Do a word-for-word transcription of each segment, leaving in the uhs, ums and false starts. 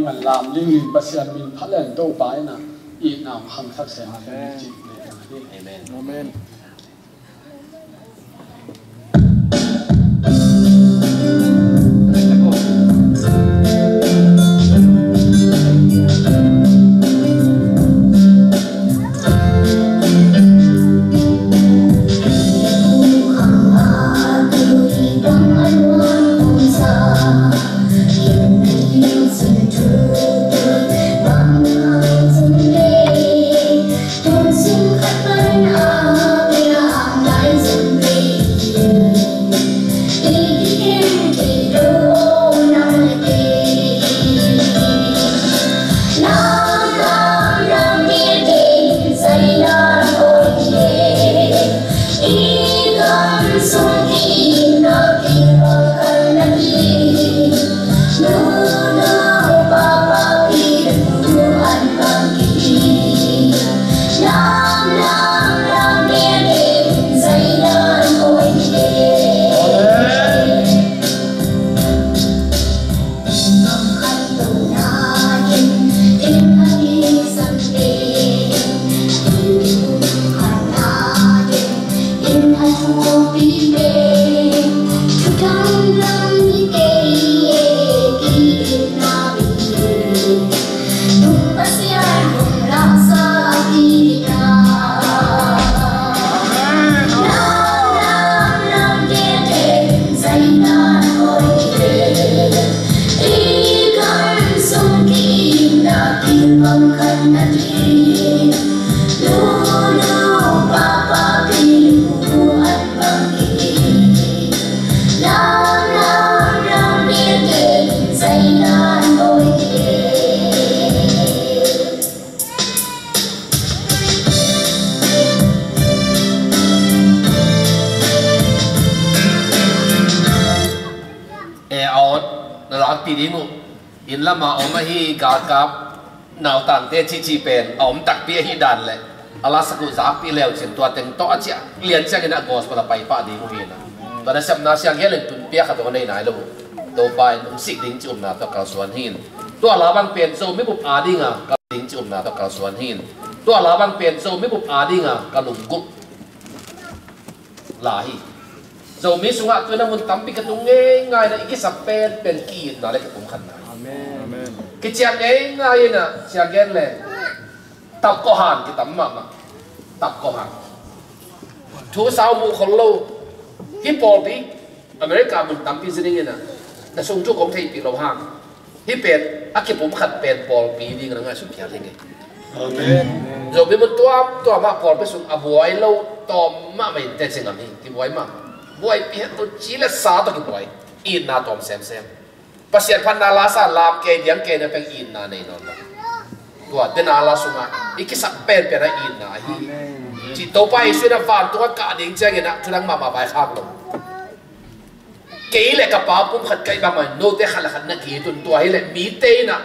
Lam ling in Pasian min pha leng Topa in a itna hong khangsak sem. Amen. Amen. E, a awt na lakpi ding uh. Inn lamah a om ahi galkap nautangte cici pen a om takpi ahi dan le a lasak uh zakpi leu cin tua teng tawh a ciah lian ciangin a gospel a paipah ding uh hi na. Tua nasepna siang hial in tunpia khat tawh a nei nai lo uh. Topa in hong sik ding ci upna tawh kalsuan hi in. Tua la bang pen Zomi bup a dinga ka ding ci upna tawh kalsuan hi in. Tua la bang pen Zomi bup a dinga ka lunggulh la hi. Zomi sungah tu-in a mun tampi ka tung ngeingai na i kisap penpen ki-itna le kipumkhatna hi. Amen. Kician ngeingai in a, ciang gen le tapkawhang kitam mahmah. Tapkawhang thu sau muh khol lo. Hih pawlpi America mun tampi zi dingin a, na sung thu kong theihpih lo hang. Hih pen a kipumkhat pen pawlpi dingin a ngaihsun phial hi ngei. Amen. Zomi mun tuamtuam ah pawlpi sung a buai lo tawm mahmah in teci ngam hi. Kibuai mahmah. Buaipih hen tua ci le sa tawh kibuai. Itna tawm semsem. Pasian phatna la sa lam kei diang kei na peng itna nei nawn lo. Tua tena la sungah i kisap penpen a itna ahi. Amen. Cih Topa Jesuh in a vantungah kah ding ciangin a thudang mahmah vaikhak lo. Kei le ka Pa pumkhat ka hih bangmah note khat le khat na ki-it un. Tua hileh mite in a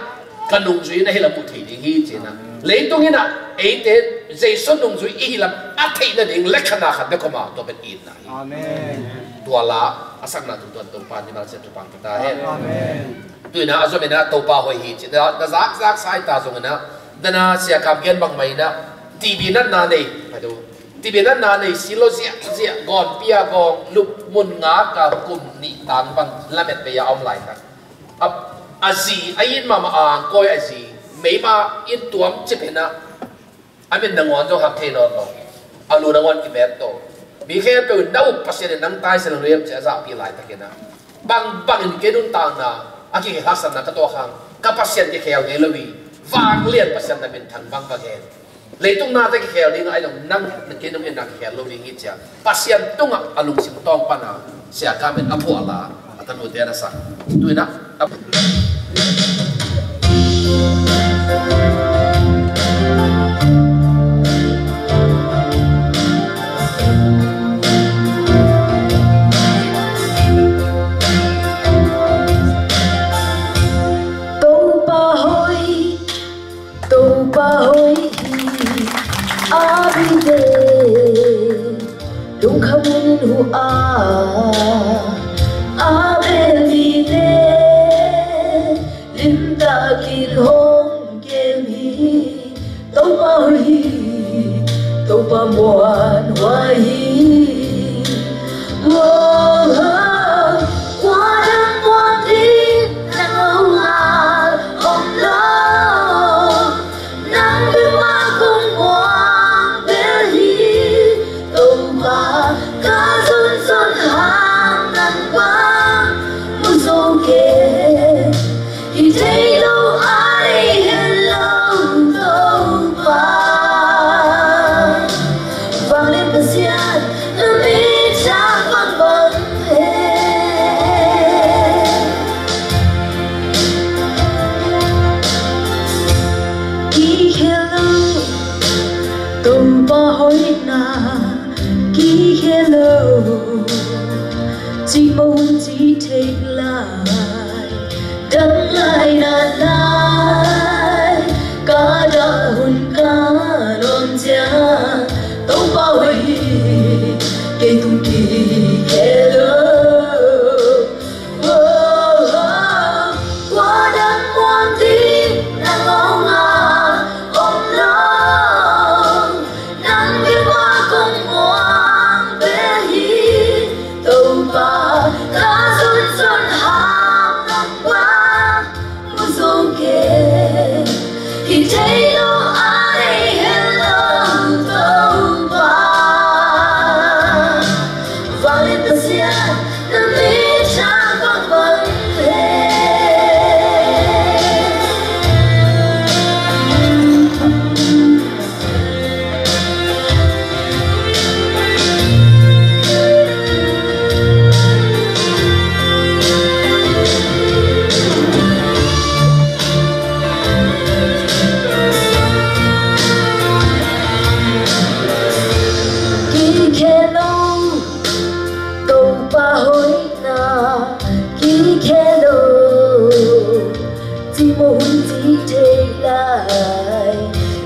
ka nungzui na hi lam muh theih ding hi ci-in a. Leitung in a eite Jesuh nungzui i hi lam a theih nading lekhana khat bek om a, tua pen itna hi. Amen. Tua la a sakna tungtawn Topa in hih bang sia thupha pia ta hen. Amen. Tu-in a zom in a Topa hoih hi ci-in a na zakzak sa hi ta zongin a, dana Sia Kam gen bangmah in a T V natna nei, T V natna nei si lo ziahziah, gawnpi a gawng, lup mun nga ka kum nih tang bang lamet bei a om laitak. A, a zi a it mahmah a angkawi a zi meima in tuam cip hen a, a min nangawn zong hak thei nawn lo. A lu nangawn kimet to. Mi khempeuh in na up Pasian in nang taisel nuam ci a zahpih laitak in a, bangbang in kei nuntakna a kikhel haksatna ka tuak hang ka Pasian kikhel ngei lo hi. Vanglian Pasian na minthang bangbang hen. Leitung nate kikhel ding a, ahi zong nang kei nong itna kikhel lo ding hi ci a, Pasian tungah a lungsim tawng pan a Sia Kam in a phuah la a tanute na sak. Tu-in a Topa hoih, Topa hoih hi. Abide, lungkham in huh a, Abel mite, limtakin Hong kem hi, Topa hoih hi, Topa muanhuai hi. Oh, oh, kua dang muang ding nang hong a om lo. Nang bek mah kong muang bel hi, Topa, ka zon zon hang nang bang mu zo kei. Hi thei lo a nei het lo Topa. Vanglian Pasian na min thang bangbang hen. Kikhel lo Topa hoihna, kikhel lo. Cimawh hun ci thei lai, dam lai na lai, ka dah hun ka nuam ciang, Topa hoih hi, kei tung kikhel lo. Oh, oh, kua dang muang ding nang hong a om lo. Nang bek mah kong muang bel hi, Topa, ka zon zon hang nang bang mu zo kei. Hi thei lo a nei het lo Topa. Vanglian Pasian na min thang bangbang hen. Kikhel lo Topa hoihna, kikhel lo. Cimawh hun ci thei lai,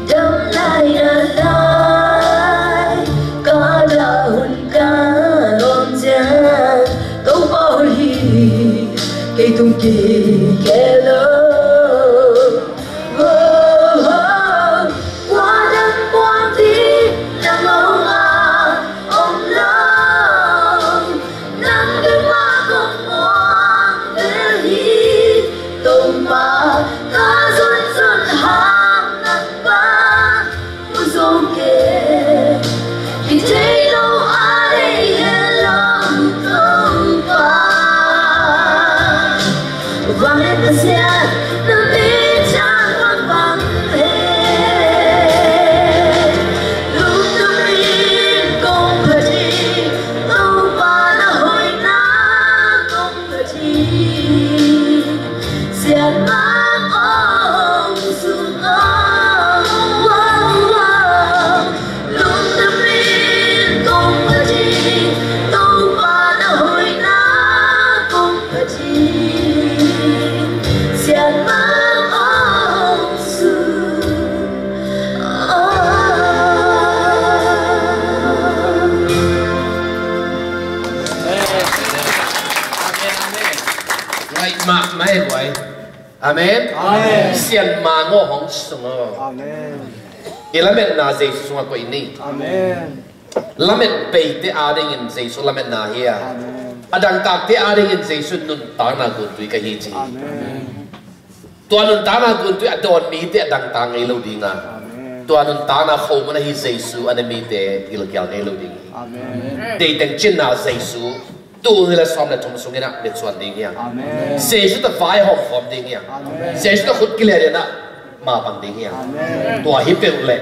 dam lai na lai, ka dah hun ka nuam ciang, Topa hoih hi, kei tung kikhel lo. Oh, oh, kua dang muang ding nang hong a om lo. Nang bek mah kong muang bel hi, Topa, ka zon zon hang nang bang mu zo kei. Hi thei lo a nei het lo Topa. Vanglian Pasian na min thang bangbang hen. Lungdam in kong phat hi, Topa na hoihna kong phat hi. Siatmang hong sung, oh, oh, oh. Lungdam in kong phat hi, Topa na hoihna kong phat hi. Siatmang hong sung, oh. Amen, amen. Ngaih mahmah e, guai. Amen. Amen. Siatmang aw hong sung aw. Amen. I lametna Jesu sungah koih ni. Amen. Lamet beite adingin Jesu lametna hi a. Amen. A dangtakte adingin Jesu nuntakna guntui ka hi ci. Amen. Tua nuntakna guntui a dawn mite a dangtak ngei lo ding a. Amen. Tua nuntakna khomun ahi Jesu a ne mite gilkial ngei lo ding hi. Amen. Deiteng cinna Jesu, tul nih le sawm le thum sungin ah mitsuan ding hi hang. Amen. Jesu tawh vaihawm khawm ding hi hang. Amen. Jesu tawh khut kiliat in ah mapang ding hi hang. Amen. Tua hi peuh leh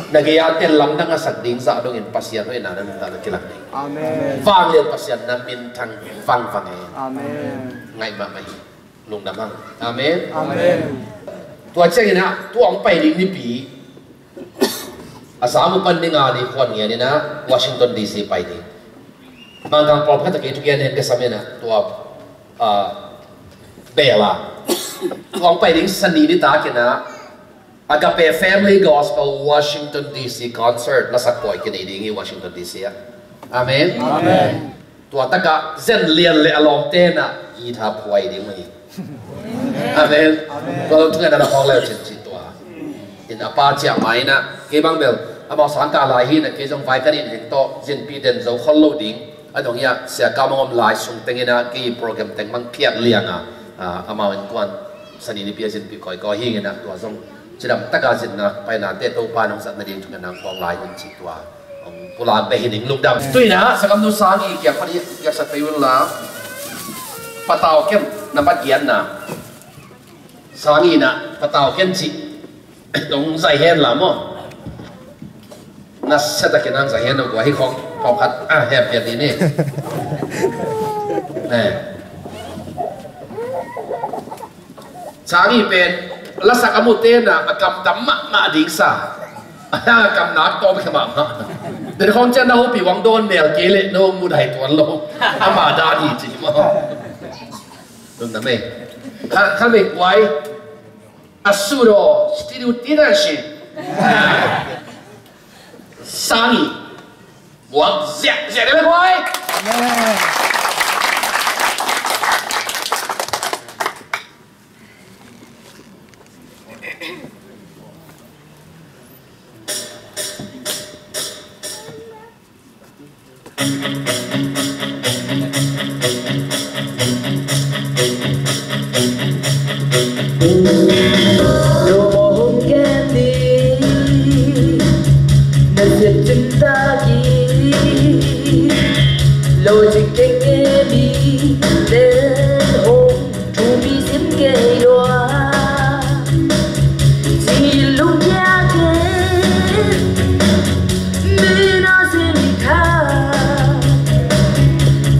na gei-a ten lamdang a sak ding zah dongin Pasian hoihna na nuntakna kilang ding. Amen. Vanglian Pasian na minthang vangvang e. Amen. Ngaih mahmah hi. Lungdam hang. Amen. Amen. Tua ciangin ah tua hong pai ding nipi a za mu pan ni nga ni khuan ngian in ah Washington D C pai ding. Mangkang pawlkhat a kei thukian hen ka sam in ah tua, ah, bel a tua hong pai ding Sani nitak in ah Agape Family Gospel Washington D C concert lasak pawi kinei ding hi Washington D C ah. Amen. Amen. Tua takah Zen Lian le a lawmte in ah guitar phuai ding uh hi. Amen. Amen. Tua lo thungetna na phawk le uh cin ci tua. In a pa ciah mah in ah, kei bang bel amau sang kah lai hi in ah, kei zong vai ka nih ding tawh zinpi den zo khol lo ding. A dong hi ah, Sia Kam hong om lai sung teng in ah, kei program teng bang phiat liang a, ah, amau innkuan Sani nipi a zinpi kawikawi hi in ah, tua zong cidam taka zinna painate Topa in hong zatna ding thungetna hong phawk lai un ci tua. Hong pulak beh hi ning, lungdam. Tu in ah, Sia Kam nu Sang Ngi kiang pan i piaksak pei un la. Patau ken na mat giatna. Sang Ngi in ah patau ken cih. Dong zai hen la maw. Na seta ken ang zai hen lo kua hi khong. Pawlkhat a hempian ni ni. Ne. Sang Ngi pen lasak a mute na a kam tam mahmah ding sa. A kam nak tawm khe mahmah. Den khong cian na hopi wang dawn mel kei leh no mu dai tuan lo. Ama dan hi ci maw. Lungdam ei. Kha, kha mei kuai. A su do studio tina shi. Sang Ngi. Buak ziak ziak le kuai. Amen. Thupi sim kei lua, ci lungkia kei, mi na sim kha,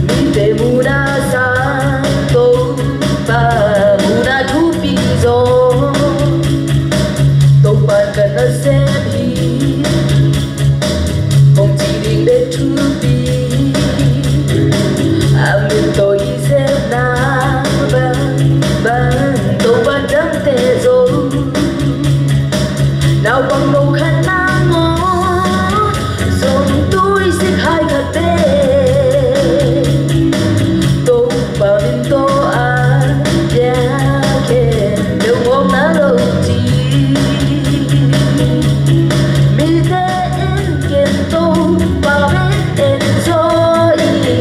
mite muna sang Topa muna thupi zong, Topa ka nasem hi. Hong ci ding bek thupi, a min tawh i sepna bang bang, Topa dangte zong. Naupang no khat nangawn zong tui sik hai khat te. Topa min tawh a piak khen deuh ngawk na lo ci. Mite en ken Topa min en zaw i.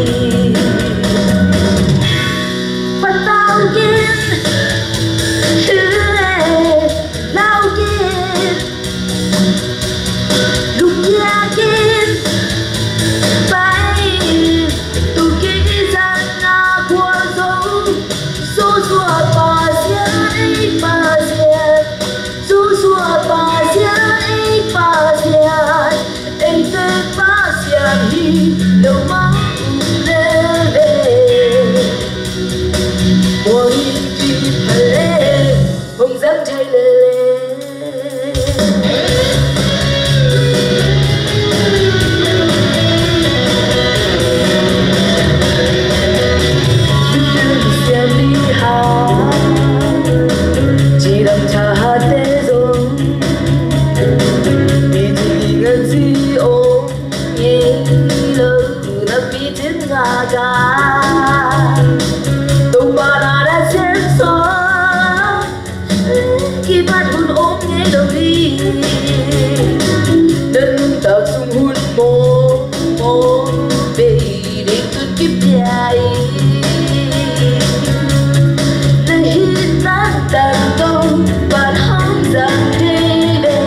Patau ken, hile lau ken, lungkia ken, pai in, tu kizang a kua zo, Joshua Pasian ei Pasian, Joshua Pasian ei Pasian, eite Pasian hi lo mah lele. Muang in kipha le, hong zang thei lele. Siam ni ha, cidam tha ha te zong, mi ci ngan si ong. Ngei lo na pi cin ngak a, Topa na da sian sawm, kipat hun om ngei lo hi. Na nuntak sung hun mawngmawng bei ding tun kipia hi. Na hihna tang Topa'n hong zang thei ve.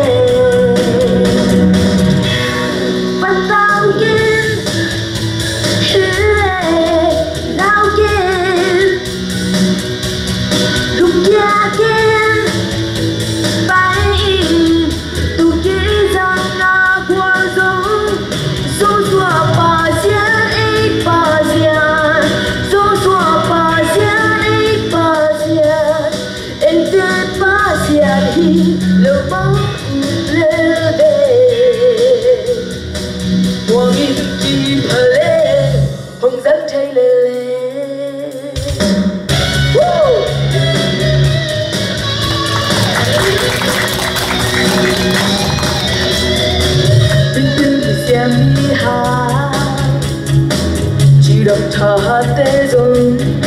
Patau ken, hile lau ken, lungkia ken, pai in, tu kizang a kua zo, Joshua Pasian ei Pasian, Joshua Pasian ei Pasian, eite Pasian hi lo mah lele. Muang in kipha le, hong zang thei lele. Woo! Pin pin siam ni ha, cidam tha ha te zong.